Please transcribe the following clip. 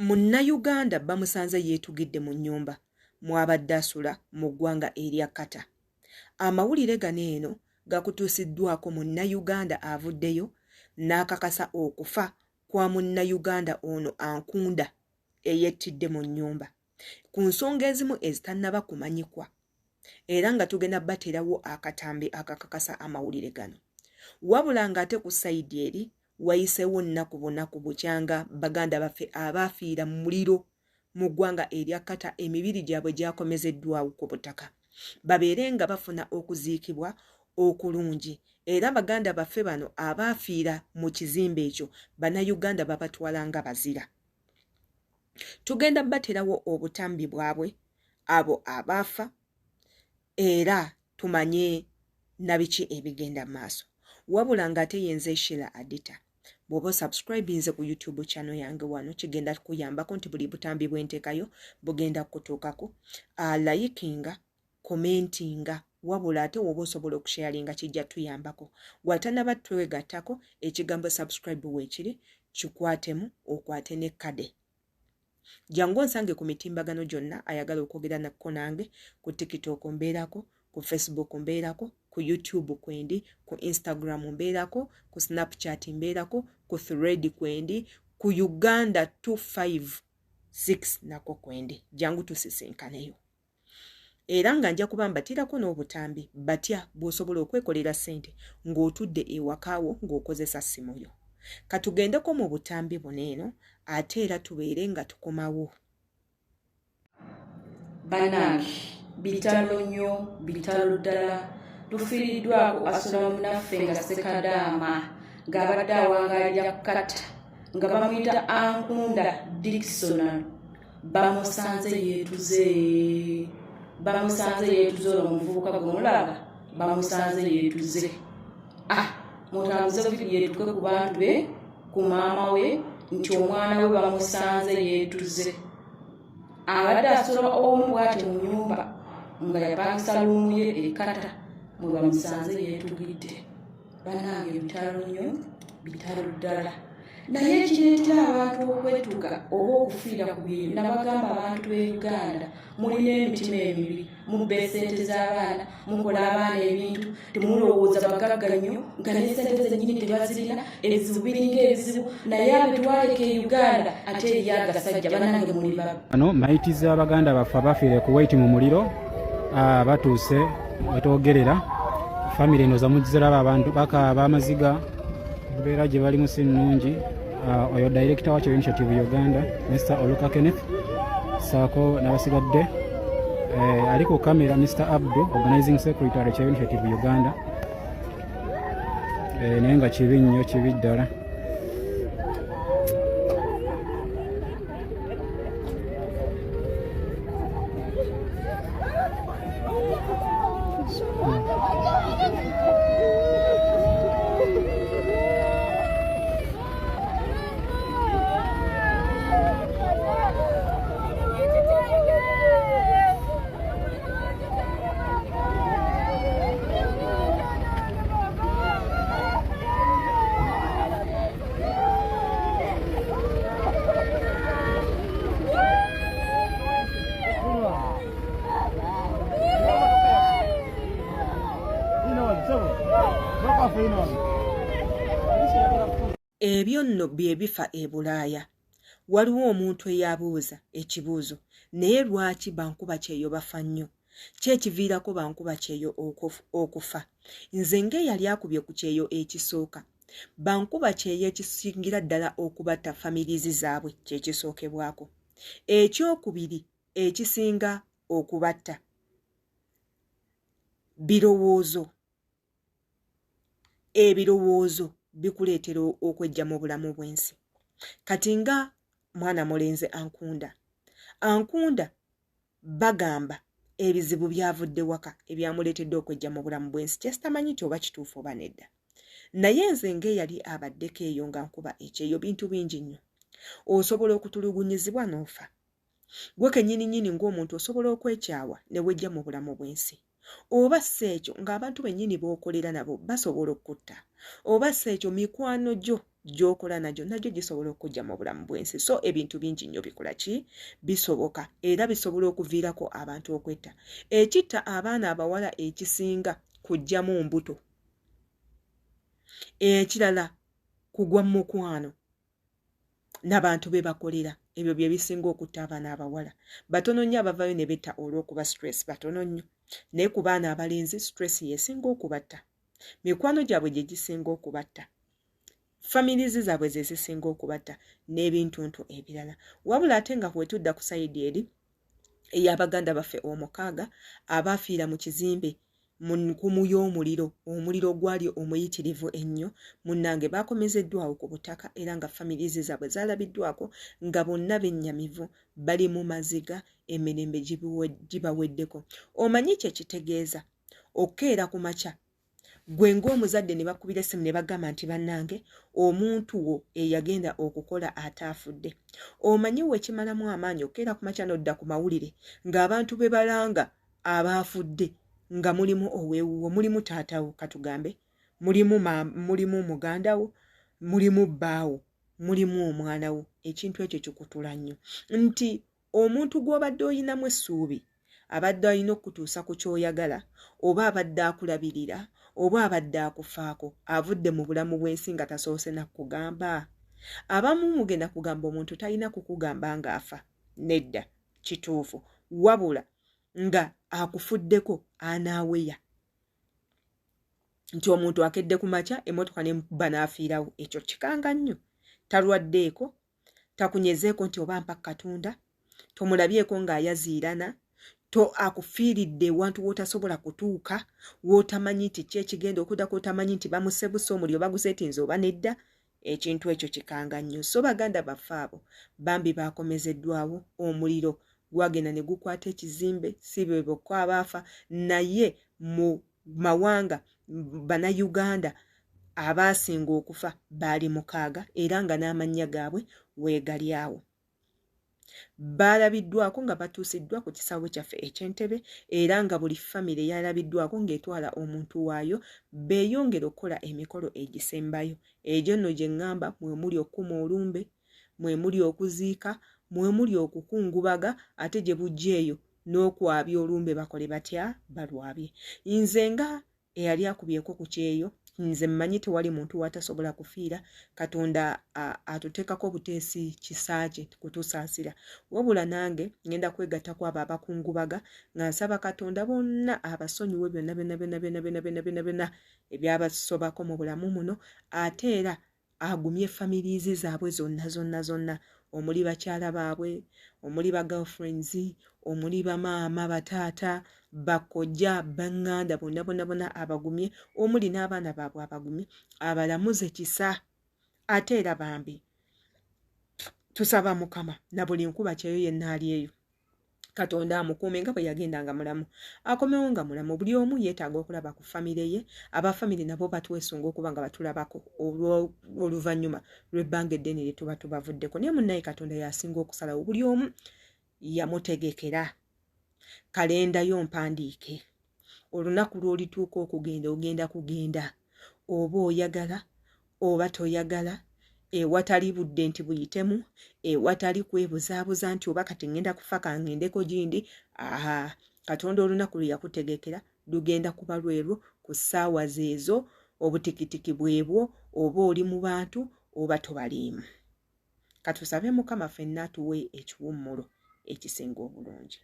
Munnayuganda bamusanze yeetugidde mu nnyumba mw'abadde asula mu ggwanga erya Qatar. Amawulire gano eno gakutuusiddwako munnayuganda avuddeyo n'akakasa okufa kwa munnayuganda ono Ankunda eyettidde mu nnyumba ku nsonga ezimu ezitannaba kumanyikwa era nga tugenda bateerawo akatambi akakakasa amawulire gano. Wabula ng'ate ku sayidi eri wayiseewo nnaku bunaku bukyanga baganda baffe abaafiira mu muliro mu ggwanga erya Qatar emibiri gyabwe gyakomezeddwawo ku butaka babeere nga bafuna okuziikibwa okulungi era baganda baffe bano abaafiira mu kizimbe ekyo Bannayuganda babatwala nga bazira. Tugenda baterawo obutambi bwabwe abo abaafa era tumanye nabiki ebigenda maaso. Wabula ng'ate yenze Sheila Adita. Bw'oba osubscribinze ku YouTube channel yange wano kigenda kuyambako nti buli butambi bwenteekayo bugenda kukutuukako. Likinga, commentinga, wabula ate woba osobola okusharinga kijja tuyambako. Gwatanaba twegattako ekigambo subscribe weekiri kikwatemu okwate n'ekkade. Jangu onsange ku mitimbagano gyonna, ayagala okwogera nakko nange ku TikTok mbeerako, ku Facebook mbeerako, ku YouTube kwendi, ku Instagram mbeerako, ku Snapchat mbeerako, ku Thread kwendi, ku Uganda 256 nako kwendi. Jangu tusisinkaneyo. Era nga nja kuba mbatirako n'obutambi batya bw'osobola okwekolera ssente ng'otudde ewakaawo ng'okozesa ssimu yo. Katugendeko mu butambi buno eno ate era tubeere nga tukomawo. Bannange bitalo nnyo, bitalo ddala. Tufiiriddwako asula munnaffe nga Ssekadaama ng'abadde awangaalira Qatar nga bamuyita Ankunda Dickson. Bamusanze yeetuze, bamusanze yeetuze. Olwo omuvubuka gwe mulaba bamusanze yeetuze. Ah, mutambuze vidiyo etuuke ku bantu be, ku maama we, nti omwana we bamusanze yeetuze. Abadde asula omu bw'ati mu nnyumba nga yapangisa luumu ye e Qatar mwe bamusanze yeetugidde. Bannange bitalo nnyo, bitalo ddala. Naye ekireetera abantu okwetuga oba okufiira ku byeyo, nabagamba abantu b'e Uganda mulina emitima emibi, mubba esente z'abaana, mukola abaana ebintu, temulowooza bagagga nnyo nga n'esente zennyini tebazirina, ebizibu biringa ebizibu, naye abetwaleka e Uganda ate eri agasajja. Bannange muli babbi. Bano mayiti z'abaganda baffe abafiire ku Kuwait mu muliro batuuse wetwogerera. Famire eno zamugiziraba, abantu bakaaba amaziga, embeera gye balimu si nnungi. Oyo director wa Initiative Uganda Mr Oluka Kenneth saako n'abasigadde, ali ku kamera Mr Abdu, organizing secretary Kya Initiative Uganda, naye nga kibi nnyo, kibi ddala. Ebyo nno bye bifa e Bulaaya. Waliwo omuntu eyabuuza ekibuuzo, naye lwaki bankuba kyeyo bafa nnyo? Ki ekiviirako bankuba kyeyo okufa? Nze ng'eyali akubye ku kyeyo ekisooka, bankuba kyeyo ekisingira ddala okubatta families zaabwe kye kisookebwako. Ekyokubiri ekisinga okubatta birowoozo. Ebirowoozo bikuleetera okwejja mu bulamu bw'ensi. Kati nga mwana mulenzi Ankunda, Ankunda bagamba ebizibu byavudde waka ebyamuleetedde okwejja mu bulamu bw'ensi, kyesitamanyi nti oba kituufu oba nedda. Naye nze ng'eyali abaddeko eyo nga nkuba ekyeyo, bintu bingi nnyo. Osobola okutulugunyizibwa n'ofa. Gwe kennyini nnyini ng'omuntu osobola okwekyawa ne wejja mu bulamu bw'ensi. Oba si ekyo ng'abantu bennyini b'okolera nabo basobola okukutta. Oba si ekyo mikwano gyo gy'okola nagyo nagyo gisobola okukujja mu bulamu bw'ensi. So ebintu bingi nnyo bikola ki? Bisoboka era bisobola okuviirako abantu okwetta. Ekitta abaana abawala ekisinga kuggyamu mbuto. Ekirala kugwa mu mukwano nabantu be bakolera. Ebyo bye bisinga okutta abaana abawala. Batono nnyo abavayo ne betta olw'okuba stress, batono nnyo. Naye ku baana abalenzi stress y'esinga okubatta, mikwano gyabwe gye gisinga okubatta, families zaabwe ze zisinga okubatta n'ebintuntu ebirala. Wabula ate nga wetudda ku sayidi eri ey'abaganda baffe omukaaga abaafiira mu kizimbe mu nkumu y'omuliro, omuliro ogwali omuyitirivu ennyo, munnange baakomezeddwawo ku butaka era nga families zaabwe zaalabiddwako nga bonna bennyamivu, bali mu maziga, emirembe gibaweddeko. Omanyi kye kitegeeza okukeera ku makya gwe ng'omuzadde ne bakubira essimu ne bagamba nti bannange omuntu wo eyagenda okukola ate afudde? Omanyi wekimalamu amaanyi okukeera ku makya n'odda ku mawulire ng'abantu be balanga abaafudde nga mulimu oweewuwo, mulimu taatawo, katugambe mulimu mulimu muganda wo, mulimu bbaawo, mulimu omwana wo? Ekintu ekyo kikutula nnyo nti omuntu gw'obadde oyinamu essuubi, abadde alina okukutuusa ku ky'oyagala, oba abadde akulabirira, oba abadde akufaako, avudde mu bulamu bw'ensi nga tasoose nakugamba. Abamu mugenda kugamba omuntu talina kukugamba ng'afa. Nedda, kituufu, wabula nga akufuddeko anaaweya nti omuntu akedde ku makya emmotoka nemukuba n'afiirawo. Ekyo kikanga nnyo. Talwaddeeko, takunyezeeko nti oba mpa Katonda, tomulabyeko ng'ayaziirana, to akufiiridde ewantu w'otasobola kutuuka, w'otamanyi nti ki ekigenda okuddako, otamanyi nti bamusebusa omuliro baguseetinze oba nedda. Ekintu ekyo kikanga nnyo. So baganda baffe abo bambi baakomezeddwawo. Omuliro gwagenda ne gukwata ekizimbe, si be bokka abaafa, naye mu mawanga Bannayuganda abaasinga okufa baali mukaaga era nga n'amannya gaabwe weegali awo. Baalabiddwako nga batuusiddwa ku kisaawe kyaffe eky'Entebe era nga buli famire yalabiddwako ng'etwala omuntu waayo beeyongere okukola emikolo egisembayo. Egyo nno gye ŋŋamba mwe muli okukuma olumbe, mwe muli okuziika, mwe muli okukungubaga, ate gye bujja eyo n'okwabya olumbe bakole batya? Balwabye. Nze nga eyali akubyeko ku kyeyo, nze mmanyi tewali muntu watasobola kufiira. Katonda atuteekako obuteesi kisa kye kutusaasira. Wabula nange ngenda kwegatta ku abo abakungubaga nga nsaba Katonda bonna abasonyiwe byonna byonna byonna byonna byonna byonna byonna byonna ebyabasobako mu bulamu muno, ate era agumye families zaabwe zonna zonna zonna, omuli bakyala baabwe, omuli ba girlfriends, omuli bamaama, bataata, bakojja, baŋŋanda, bonna bonna bonna abagumye, omuli n'abaana baabwe abagumye, abalamuze kisa. Ate era bambi tusaba Mukama na buli nkuba kyeyo yenna ali eyo, Katonda amukuume nga bwe yagenda nga mulamu, akomewo nga mulamu. Buli omu yeetaaga okulaba ku famire ye. Abafamire nabo batwesunga okuba nga batulabako oluvannyuma lw'ebbanga eddene lye tuba tubavuddeko. Naye munnaye Katonda yasinga okusalawo. Buli omu yamutegekera kalenda yo mpandiike. Olunaku lw'olituuka okugenda, ogenda kugenda oba oyagala oba toyagala, ewatali budde nti buyitemu, ewatali kwebuzaabuza nti oba kati ŋŋenda kufa kanŋendeko gindi. Aha, Katonda olunaku lwe yakutegekera lugenda kuba lwerwo ku ssaawa zeezo, obutikitiki bwebwo, oba oli mu bantu oba tobaliimu. Katusabe Mukama ffenna atuwe ekiwummulo ekisinga obulungi.